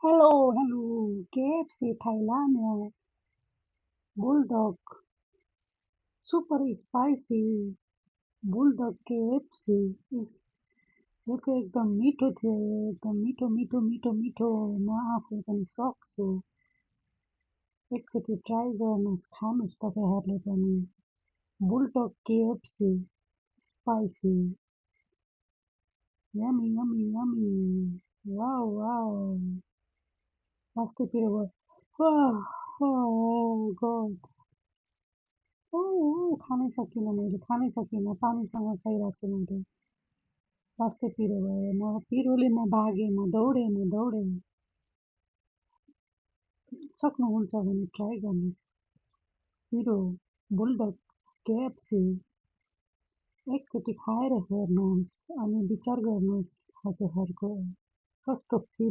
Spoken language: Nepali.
Hello, hello. KFC Thailand Bulldog super spicy Bulldog KFC is याचे एकदम मीठो थे एकदम मीठो मीठो मीठो मीठो म आफू पनि सक्छु एकचोटि ट्राई गर्नुहोस् खानुहोस् तपाईहरुले पनि बुलडog KFC spicy yummy yummy yummy wow wow लास्टै पिरो भयो oh god खानै सकिनँ मैले खानै सकिनँ पानीसँग खाइरहेको छु मैले लास्टै पिरो भयो पिरोले म भागेँ म दौडेँ सक्नुहुन्छ भने ट्राई गर्नुहोस् पिरो बुलडग KFC एकचोटि खाएर हेर्नुहोस् अनि विचार गर्नुहोस् हजुरहरूको कस्तो फिल